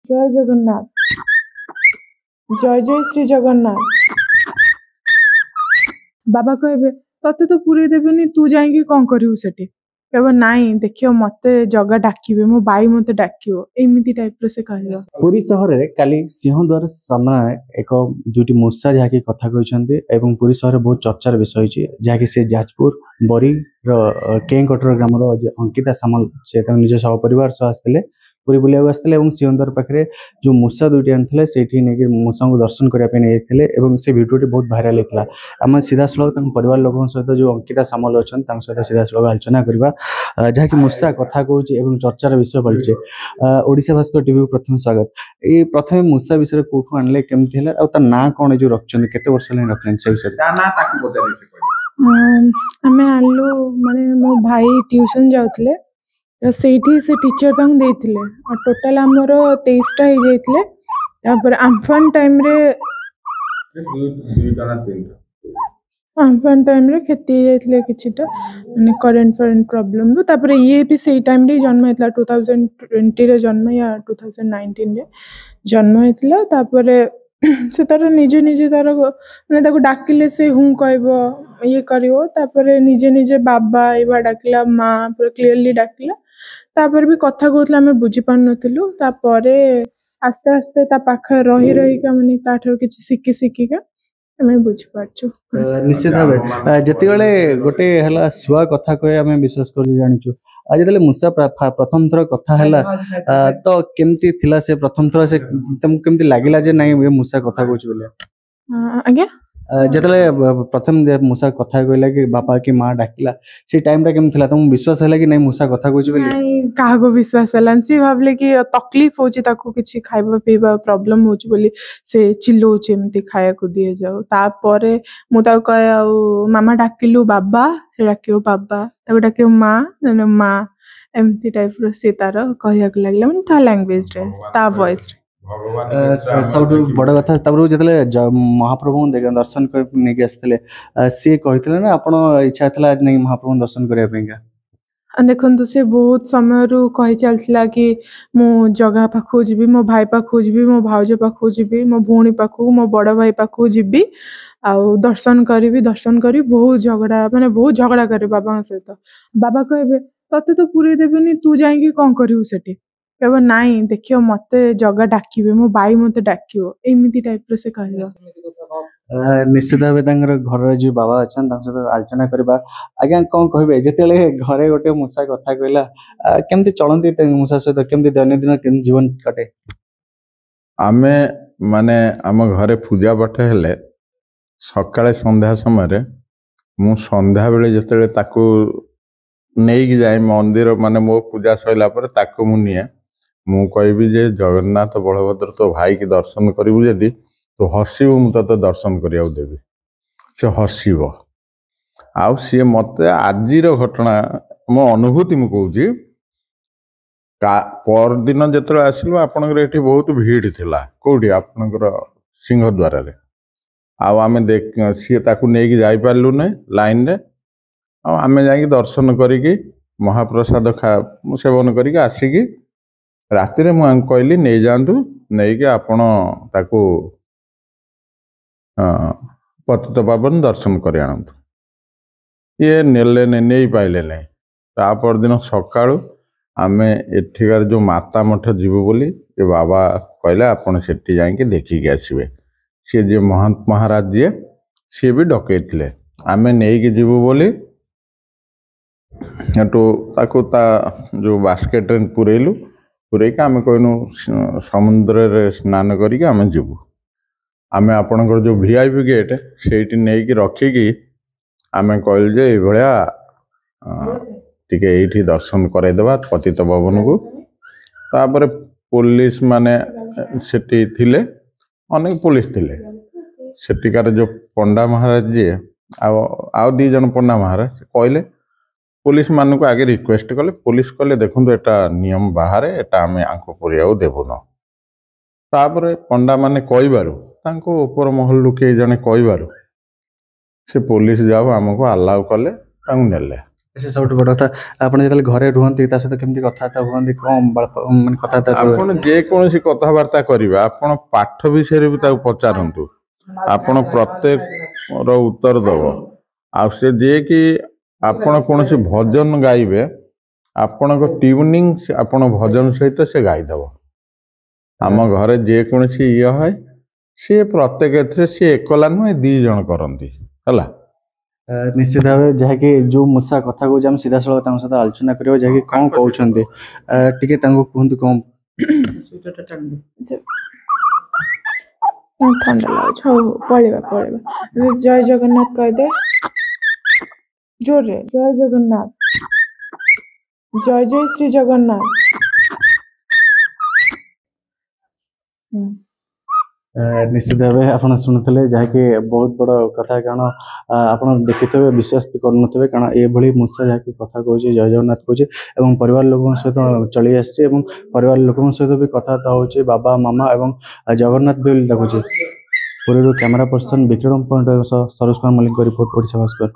ଜୟ ଜଗନ୍ନାଥ, ଜୟ ଜୟ ଶ୍ରୀ ଜଗନ୍ନାଥ। ବାବା କହିବେ, ତତେ ତ ପୁରେଇ ଦେବେନି, ତୁ ଯାଇକି କଣ କରିବୁ ସେଠି? କହିବ, ନାଇଁ, ଦେଖିବ, ମତେ ଜଗା ଡାକିବେ, ମୋ ଭାଇ ମତେ ଡାକିବ, ଏମିତି ଟାଇପର ସେ କହିବ। ପୁରୀ ସହରରେ କାଲି ସିଂହଦ୍ୱାର ସାମ୍ନାରେ ଏକ ଦୁଇଟି ମୂଷା ଯାହାକି କଥା କହିଛନ୍ତି ଏବଂ ପୁରୀ ସହରରେ ବହୁତ ଚର୍ଚ୍ଚାର ବିଷୟ ହୋଇଛି, ଯାହାକି ସେ ଯାଜପୁର ବରୀର କେଁକଟର ଗ୍ରାମର ଅଙ୍କିତା ସାମଲ, ସେ ତାଙ୍କ ନିଜ ସହପରିବାର ସହ ଆସିଥିଲେ, ପୁରୀ ବୁଲିବାକୁ ଆସିଥିଲେ ଏବଂ ସିଂହଦ୍ୱାର ପାଖରେ ଯେଉଁ ମୂଷା ଦୁଇଟି ଆଣିଥିଲେ, ସେଇଠି ନେଇକି ମୂଷାଙ୍କୁ ଦର୍ଶନ କରିବା ପାଇଁ ନେଇଯାଇଥିଲେ ଏବଂ ସେ ଭିଡ଼ିଓଟି ବହୁତ ଭାଇରାଲ ହେଇଥିଲା। ଆମେ ସିଧାସଳଖ ତାଙ୍କ ପରିବାର ଲୋକଙ୍କ ସହିତ, ଯେଉଁ ଅଙ୍କିତା ସାମଲ ଅଛନ୍ତି, ତାଙ୍କ ସହିତ ସିଧାସଳଖ ଆଲୋଚନା କରିବା, ଯାହାକି ମୂଷା କଥା କହୁଛି ଏବଂ ଚର୍ଚ୍ଚାର ବିଷୟ ପାଲଟିଛି। ଓଡ଼ିଶା ଭାସ୍କର ଟିଭିକୁ ପ୍ରଥମେ ସ୍ୱାଗତ। ଏଇ ପ୍ରଥମେ ମୂଷା ବିଷୟରେ କୋଉଠୁ ଆଣିଲେ, କେମିତି ହେଲା ଆଉ ତା ନାଁ କଣ, ଏ ଯୋଉ ରଖିଛନ୍ତି, କେତେ ବର୍ଷ ହେଲାଣି ରଖିଲେଣି, ସେ ବିଷୟରେ। ତା ନାଁ ତାକୁ ପଚାରିବେ, ସେ କହିବ। ଆମେ ଆଣିଲୁ, ମାନେ ମୋ ଭାଇ ଟ୍ୟୁସନ ଯାଉଥିଲେ ତ ସେଇଠି ସେ ଟିଚର ତାଙ୍କୁ ଦେଇଥିଲେ ଆଉ ଟୋଟାଲ ଆମର 23ଟା ହେଇଯାଇଥିଲେ। ତାପରେ ଆମ୍ଫାନ ଟାଇମରେ ଦୁଇଟା ନା ତିନିଟା? ଆମ୍ଫାନ ଟାଇମରେ କ୍ଷତି ହେଇଯାଇଥିଲେ କିଛିଟା, ମାନେ କରେଣ୍ଟ ଫରେଣ୍ଟ ପ୍ରୋବ୍ଲେମରୁ। ତାପରେ ଇଏ ବି ସେଇ ଟାଇମରେ ହିଁ ଜନ୍ମ ହେଇଥିଲା, 2020ରେ ଜନ୍ମ ୟା 2019ରେ ଜନ୍ମ ହେଇଥିଲା। ତାପରେ ସେ ତାର ନିଜେ ନିଜେ ତାର, ମାନେ ତାକୁ ଡାକିଲେ ସେ ହୁଁ କହିବ, ଇଏ କରିବ। ତାପରେ ନିଜେ ନିଜେ ବାବା ଏଇଭଳିଆ ଡାକିଲା, ମା ପୁରା କ୍ଲିୟରଲି ଡାକିଲା। ତାପରେ ବି କଥା କହୁଥିଲା, ଆମେ ବୁଝିପାରୁନଥିଲୁ। ତାପରେ ଆସ୍ତେ ଆସ୍ତେ ତା ପାଖରେ ରହି ରହିକା, ମାନେ ତାଠାରୁ କିଛି ଶିଖି ଶିଖିକା ଆମେ ବୁଝିପାରୁଛୁ। ନିଶ୍ଚିତ ଭାବେ ଯେତେବେଳେ ଗୋଟେ ହେଲା ଶୁଆ କଥା କହେ, ଆମେ ବିଶ୍ୱାସ କରୁଛୁ, ଜାଣିଛୁ। ଆଉ ଯେତେବେଳେ ମୂଷା ପ୍ରଥମ ଥର କଥା ହେଲା ତ କେମିତି ଥିଲା ସେ ପ୍ରଥମ ଥର, ସେ ତମକୁ କେମିତି ଲାଗିଲା ଯେ ନାଇଁ, ଏ ମୂଷା କଥା କହୁଛି ବୋଲି? ଆଜ୍ଞା? ଯେତେବେଳେ ପ୍ରଥମ ମୂଷା କଥା କହିଲା କି ବାପା କି ମା ଡାକିଲା, ସେଇ ଟାଇମଟା କେମିତି ଥିଲା? ତମକୁ ବିଶ୍ୱାସ ହେଲା କି ନାଇଁ, ମୂଷା କଥା କହୁଛି ବୋଲି? ନାଇଁ, କାହାକୁ ବିଶ୍ୱାସ ହେଲାନି। ସିଏ ଭାବିଲେ କି ତକଲିଫ ହଉଛି ତାକୁ, କିଛି ଖାଇବା ପିଇବା ପ୍ରୋବ୍ଲେମ ହଉଛି ବୋଲି ସେ ଚିଲଉଛି ଏମିତି, ଖାଇବାକୁ ଦିଆଯାଉ। ତାପରେ ମୁଁ ତାକୁ କହେ, ଆଉ ମାମା ଡାକିଲୁ ବାବା, ସେ ଡାକିବ ବାବା। ତାକୁ ଡାକିବ ମା, ମା, ଏମିତି ଟାଇପର ସେ ତାର କହିବାକୁ ଲାଗିଲା, ମାନେ ତା ଲାଙ୍ଗୁଏଜରେ, ତା ଭଏସରେ। ଭଗବାନ ସବୁଠୁ ବଡ କଥା, ତାପରେ ଯେତେବେଳେ ମହାପ୍ରଭୁଙ୍କୁ ଦର୍ଶନ କରି ନେଇକି ଆସିଥିଲେ, ସିଏ କହିଥିଲେ ନା ଆପଣ ଇଚ୍ଛା ଥିଲା ନେଇକି ମହାପ୍ରଭୁଙ୍କୁ ଦର୍ଶନ କରିବା ପାଇଁକା? ଦେଖନ୍ତୁ, ସେ ବହୁତ ସମୟରୁ କହି ଚାଲିଥିଲା କି ମୁଁ ଜଗା ପାଖକୁ ଯିବି, ମୋ ଭାଇ ପାଖକୁ ଯିବି, ମୋ ଭାଉଜ ପାଖକୁ ଯିବି, ମୋ ଭଉଣୀ ପାଖକୁ, ମୋ ବଡ଼ ଭାଇ ପାଖକୁ ଯିବି ଆଉ ଦର୍ଶନ କରିବି, ଦର୍ଶନ କରିବି। ବହୁତ ଝଗଡ଼ା, ମାନେ ବହୁତ ଝଗଡ଼ା କରେ ବାବାଙ୍କ ସହିତ। ବାବା କହିବେ, ତତେ ତ ପୁରେଇ ଦେବେନି, ତୁ ଯାଇକି କଣ କରିବୁ ସେଠି? କହିବ, ନାଇଁ, ଦେଖିବ, ମତେ ଜଗା ଡାକିବେ, ମୋ ଭାଇ ମତେ ଡାକିବ, ଏମିତି ଟାଇପର ସେ କହିବ। ନିଶ୍ଚିତ ଭାବେ ତାଙ୍କର ଘରର ଯୋଉ ବାବା ଅଛନ୍ତି, ତାଙ୍କ ସହିତ ଆଲୋଚନା କରିବା। ଆଜ୍ଞା, କଣ କହିବେ, ଯେତେବେଳେ ଘରେ ଗୋଟେ ମୂଷା କଥା କହିଲା, କେମିତି ଚଳନ୍ତି ମୂଷା ସହିତ, କେମିତି ଦୈନନ୍ଦିନ କେମିତି ଜୀବନ କଟେ? ଆମେ ମାନେ ଆମ ଘରେ ପୂଜା ପାଠ ହେଲେ ସକାଳେ ସନ୍ଧ୍ୟା ସମୟରେ, ମୁଁ ସନ୍ଧ୍ୟାବେଳେ ଯେତେବେଳେ ତାକୁ ନେଇକି ଯାଏ ମନ୍ଦିର, ମାନେ ମୋ ପୂଜା ସରିଲା ପରେ ତାକୁ ମୁଁ ନିଏ, ମୁଁ କହିବି ଯେ ଜଗନ୍ନାଥ, ବଳଭଦ୍ର, ତୋ ଭାଇକି ଦର୍ଶନ କରିବୁ, ଯଦି ତୁ ହସିବୁ ମୁଁ ତୋତେ ଦର୍ଶନ କରିବାକୁ ଦେବି। ସେ ହସିବ। ଆଉ ସିଏ ମୋତେ ଆଜିର ଘଟଣା, ମୋ ଅନୁଭୂତି ମୁଁ କହୁଛି, ପରଦିନ ଯେତେବେଳେ ଆସିଲୁ, ଆପଣଙ୍କର ଏଠି ବହୁତ ଭିଡ଼ ଥିଲା। କେଉଁଠି? ଆପଣଙ୍କର ସିଂହଦ୍ୱାରରେ। ଆଉ ଆମେ ଦେଖ, ସିଏ ତାକୁ ନେଇକି ଯାଇପାରିଲୁ ନାହିଁ ଲାଇନରେ। ଆଉ ଆମେ ଯାଇକି ଦର୍ଶନ କରିକି ମହାପ୍ରସାଦ ସେବନ କରିକି ଆସିକି ରାତିରେ ମୁଁ ଆଙ୍କୁ କହିଲି, ନେଇଯାଆନ୍ତୁ, ନେଇକି ଆପଣ ତାକୁ ପତିତ ପାବନ ଦର୍ଶନ କରି ଆଣନ୍ତୁ। ଇଏ ନେଲେ, ନେଇପାରିଲେ ନାହିଁ। ତା ପରଦିନ ସକାଳୁ ଆମେ ଏଠିକାର ଯେଉଁ ମାତା ମଠ ଯିବୁ ବୋଲି ଏ ବାବା କହିଲେ, ଆପଣ ସେଠି ଯାଇକି ଦେଖିକି ଆସିବେ। ସିଏ ଯିଏ ମହନ୍ତ ମହାରାଜ ଯିଏ, ସିଏ ବି ଡକେଇଥିଲେ। ଆମେ ନେଇକି ଯିବୁ ବୋଲି ସେଠୁ ତାକୁ ତା ଯେଉଁ ବାସ୍କେଟରେ ପୁରେଇଲୁ, ପୁରେଇକି ଆମେ କହିନୁ ସମୁଦ୍ରରେ ସ୍ନାନ କରିକି ଆମେ ଯିବୁ। ଆମେ ଆପଣଙ୍କର ଯେଉଁ ଭିଆଇପି ଗେଟ୍ ସେଇଠି ନେଇକି ରଖିକି ଆମେ କହିଲୁ ଯେ ଏଇଭଳିଆ ଟିକେ ଏଇଠି ଦର୍ଶନ କରାଇଦେବା ପତିତ ପାବନକୁ। ତାପରେ ପୋଲିସ ମାନେ ସେଠି ଥିଲେ, ଅନେକ ପୋଲିସ ଥିଲେ। ସେଠିକାର ଯେଉଁ ପଣ୍ଡା ମହାରାଜ ଯିଏ ଆଉ ଆଉ ଦୁଇ ଜଣ ପଣ୍ଡା ମହାରାଜ କହିଲେ, ପୋଲିସ ମାନଙ୍କୁ ଆଗେ ରିକ୍ୱେଷ୍ଟ କଲେ। ପୋଲିସ କହିଲେ, ଦେଖନ୍ତୁ, ଏଟା ନିୟମ ବାହାରେ, ଏଟା ଆମେ ଆଙ୍କୁ ପୁରେଇବାକୁ ଦେବୁନୁ। ତାପରେ ପଣ୍ଡାମାନେ କହିବାରୁ, ତାଙ୍କ ଉପର ମହଲରୁ କେହି ଜଣେ କହିବାରୁ ସେ ପୋଲିସ ଯାଉ ଆମକୁ ଆଲାଉ କଲେ, ତାଙ୍କୁ ନେଲେ। ସେ ସବୁଠୁ ବଡ଼ କଥା, ଆପଣ ଯେତେବେଳେ ଘରେ ରୁହନ୍ତି ତା ସହିତ କେମିତି କଥାବାର୍ତ୍ତା ହୁଅନ୍ତି? କଣ ମାନେ କଥାବାର୍ତ୍ତା? ଆପଣ ଯେକୌଣସି କଥାବାର୍ତ୍ତା କରିବେ, ଆପଣ ପାଠ ବିଷୟରେ ବି ତାକୁ ପଚାରନ୍ତୁ, ଆପଣ ପ୍ରତ୍ୟେକର ଉତ୍ତର ଦେବ। ଆଉ ସେ ଯିଏକି ଆପଣ କୌଣସି ଭଜନ ଗାଇବେ, ଆପଣଙ୍କ ଟ୍ୟୁନିଂ ଆପଣ ଭଜନ ସହିତ ସେ ଗାଇଦେବ। ଆମ ଘରେ ଯେକୌଣସି ଇଏ ହୁଏ, ସିଏ ପ୍ରତ୍ୟେକ ଏଥିରେ ସିଏ ଏକଲା ନୁହେଁ, 2 ଜଣ କରନ୍ତି। ହେଲା, ନିଶ୍ଚିତ ଭାବେ ଯାହାକି ଯୋଉ ମୂଷା କଥା କହୁଛି, ଆମେ ସିଧାସଳଖ ତାଙ୍କ ସହିତ ଆଲୋଚନା କରିବା, ଯାହାକି କଣ କହୁଛନ୍ତି। ଟିକେ ତାଙ୍କୁ କୁହନ୍ତୁ କଣ। ଥଣ୍ଡା ଲାଗୁଛି। ହଉ ହଉ, ପଳେଇବା ପଳେଇବା। ଜୟ ଜଗନ୍ନାଥ କହିଦେ ଜୋରରେ। ଜୟ ଜଗନ୍ନାଥ, ଜୟ ଜୟ ଶ୍ରୀ ଜଗନ୍ନାଥ। ନିଶ୍ଚିତ ଭାବେ ଆପଣ ଶୁଣୁଥିଲେ, ଯାହାକି ବହୁତ ବଡ଼ କଥା, କାରଣ ଆପଣ ଦେଖିଥିବେ, ବିଶ୍ୱାସ ବି କରୁନଥିବେ, କାରଣ ଏଭଳି ମୂଷା ଯାହାକି କଥା କହୁଛି, ଜୟ ଜଗନ୍ନାଥ କହୁଛି ଏବଂ ପରିବାର ଲୋକଙ୍କ ସହିତ ଚଳି ଆସିଛି ଏବଂ ପରିବାର ଲୋକଙ୍କ ସହିତ ବି କଥାବାର୍ତ୍ତା ହେଉଛି, ବାବା ମାମା ଏବଂ ଜଗନ୍ନାଥ ବି ଡାକୁଛି। ପୁରୀରୁ କ୍ୟାମେରା ପର୍ସନ ବିକ୍ରମ ପଣ୍ଡାଙ୍କ ସହ ସରୋଜ କୁମାର ମଲ୍ଲିକଙ୍କ ରିପୋର୍ଟ, ଓଡ଼ିଶା ଭାସ୍କର।